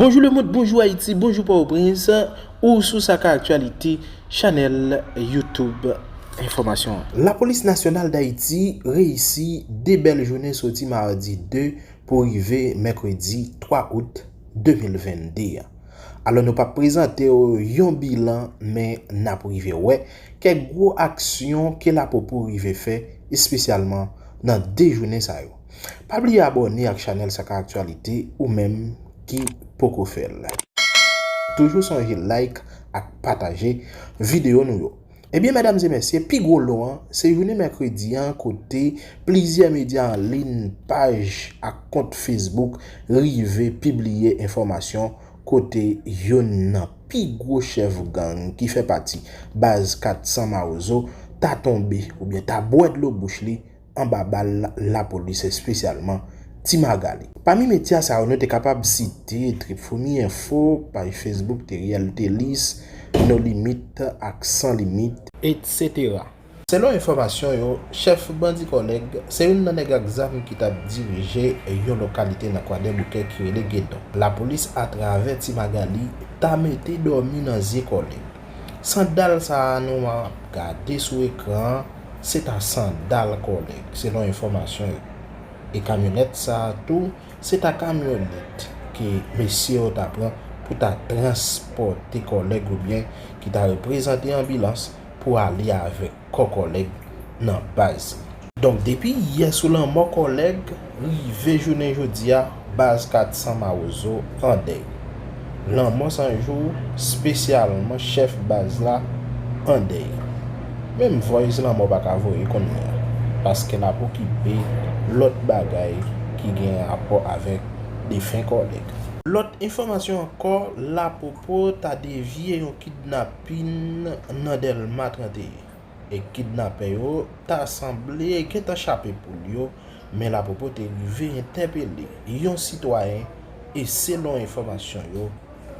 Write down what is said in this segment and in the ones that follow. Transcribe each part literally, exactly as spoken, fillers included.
Bonjou lemonn, bonjou Ayiti, bonjou Pòtoprens. Ou sou Sa Ka Aktyalite, chanèl YouTube enfòmasyon an. Lapolis Nasyonal Dayiti reyisi de bèl jounen soti madi de pou rive mèkredi twa out de mil venn de a. Alò, nou p ap prezante w yon bilan, men n ap rive wè kèk gwo aksyon ke Lapopo rive fè, espesyalman nan de jounen sa yo. Pa bliye abòne ak chanèl Sa Ka Aktyalite ou menm ki poko fè l. Toujou sonje like ak pataje videyo nou yo. Ebyen, medam e mesye, pi gwo lo an, se jounen mèkredi an kote plizyè medya an liy, paj ak kont Facebook rive pibliye enfòmasyon kote youn nan pi gwo chèf gang ki fè pati baz kat san Mawozo ta tonbe oubyen ta bwè dlo bouch li anba bal lapolis, espesyalman Ti Magali. Pami medya sa yo, nou te kapab site Trip Foumi Enfo, paj Facebook Teriel Telis, No Limit ak San Limit, etsetera. Selon enfòmasyon yo, chèf bandi Kòlèg se youn nan nèg ak zam ki t ap dirije yon lokalite nan Kwadèboukè ki rele Gedon. Lapolis, atravè Ti Magali, ta mete dòmi nan zye Kòlèg. Sandal sa a nou ap gade sou ekran an, se ta sandal Kòlèg, selon enfòmasyon yo. E kamyonèt sa a tou, se ta kamyonèt ke mesye yo ta pran pou ta transpòte Kòlèg oubyen ki ta reprezante anbilans pou ale avèk kò Kòlèg nan baz li. Donk, depi yè sou lanmò Kòlèg, rive jounen jodi a, baz kat san Mawozo an dèy. Lanmò San Jou, espesyalman chèf baz la, an dèy. Menm voice lanmò pa ka voye kounye a, paske l ap okipe lòt bagay ki gen rapò avèk defen Kòlèg. Lòt enfòmasyon ankò, Lapopo ta devye yon kidnapin nan Dèlma trannteyen. E kidnapè yo ta sanble gentan chape poul yo, men Lapopo te rive entèpele yon sitwayen e selon enfòmasyon yo,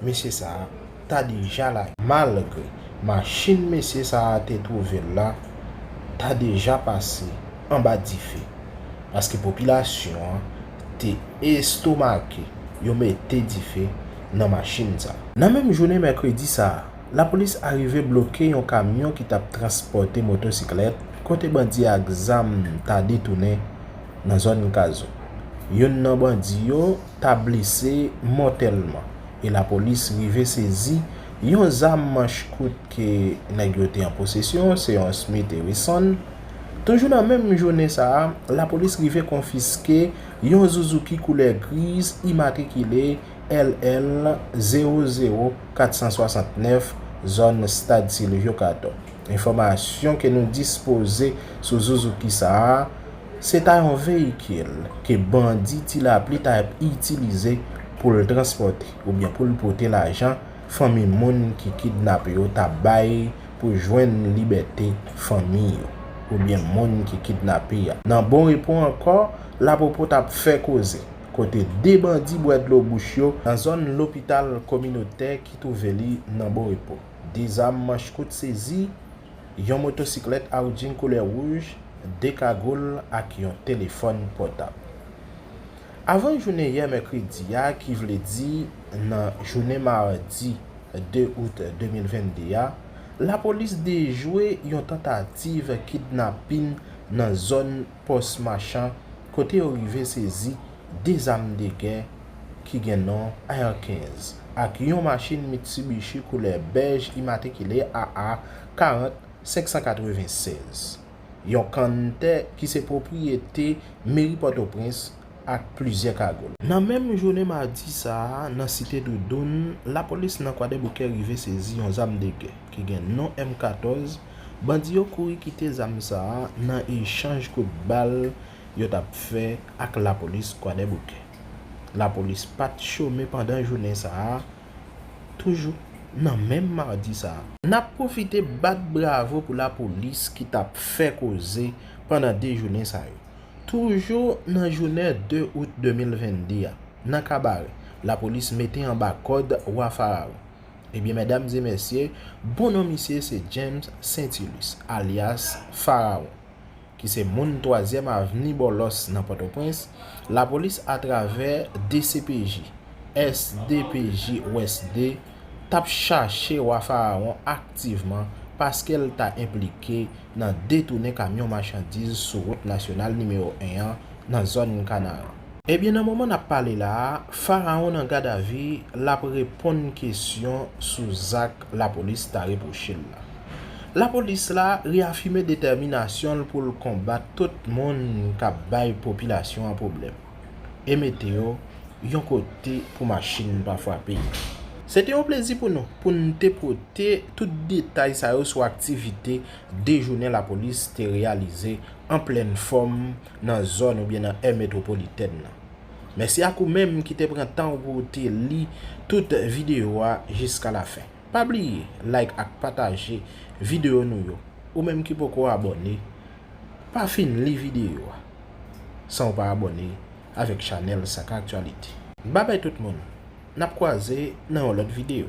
mesye sa a ta deja lage. Malgre machin mesye sa a te twouve l la ta deja pase anba dife, paske popilasyon an te estomake yo mete dife nan machin sa a. Nan menm jounen mèkredi sa a, lapolis arive bloke yon kamyon ki t ap transpòte motosiklèt, kote bandi ak zam ta detounen nan zòn Kazo. Youn nan bandi yo ta blese mòtèlman, e lapolis rive sezi yon zam manch kout ke nèg yo te an posesyon, se yon Smith and Wesson. Toujou nan menm jounen sa a, lapolis rive konfiske yon Suzuki koulè griz imatrikile L L zewo zewo kat san swasantnèf, zòn Stad Silvio Cator. Enfòmasyon ke nou dispoze sou Suzuki sa a, se ta yon veyikil ke bandi Ti Lapli ta itilize pou l transpòte oubyen pou l pote lajan fanmi moun ki kidnape yo ta bay pou jwenn libète fanmi yo oubyen moun ki kidnape a. Nan Bon Repo ankò, Lapopo t ap fè koze, kote de bandi bwè dlo bouch yo nan zòn lopital kominotè ki twouve li nan Bon Repo. De zam manch kout sezi, yon motosiklèt Audin koulè wouj, de kagoul ak yon telefòn pòtab. Avan jounen yè mèkredi a, ki vle di nan jounen madi de out de mil venn de a, lapolis dejwe yon tantativ kidnapin nan zòn Pòs Machan, kote yo rive sezi de zam de gè ki gen non A R kenz ak yon machin Mitsubishi koulè bèj imatrikile A A karant senk san katreven sèz, yon kanntè ki se pwopriyete meri Pòtoprens ak plizyè kagoul. Nan menm jounen madi sa a, nan Site Doudoun, lapolis nan Kwadèboukè rive sezi yon zam de gè ki gen non M katòz. Bandi yo kouri kite zam sa a nan echanj kout bal yo t ap fè ak lapolis Kwadèboukè. Lapolis pa t chome pandan jounen sa a, toujou nan menm madi sa a. N ap pwofite bat bravo pou lapolis ki t ap fè koze pandan de jounen sa yo. Toujou nan jounen de out de mil venn de a, nan Kabarè, lapolis mete anba kòd Wa Farawon. Ebyen, medam e mesye, bon non misye se James Saintilus, alyas Farawon, ki se moun twazyèm avni Bòlòs nan Pòtoprens. Lapolis, atravè D C P J, S D P J West de t ap chache Wa Farawon aktivman paske l ta enplike nan detounen kamyon machandiz sou wout nasyonal nimewo en an nan zòn Kanaran. Ebyen, nan moman n ap pale la a, Farawon nan gadavi, l ap reponn kesyon sou zak lapolis ta repwoche l la. Lapolis la reyafime detèminasyon l pou l konbat tout moun k ap bay popilasyon an pwoblèm e mete yo yon kote pou machin pa frape yo. Se te yon plezi pou nou pou n te pote tout detay sa yo sou aktivite de jounen lapolis te reyalize an plèn fòm nan zòn oubyen nan è metwopolitèn nan. Mèsi ak ou menm ki te pran tan w pou w te li tout videyo a jiska lafen. Pa bliye like ak pataje videyo nou yo. Ou menm ki poko abòne, pa fin li videyo a san w pa abòne avèk chanèl Saka Aktyalite. Babay tout moun, n ap kwaze nan yon lòt videyo.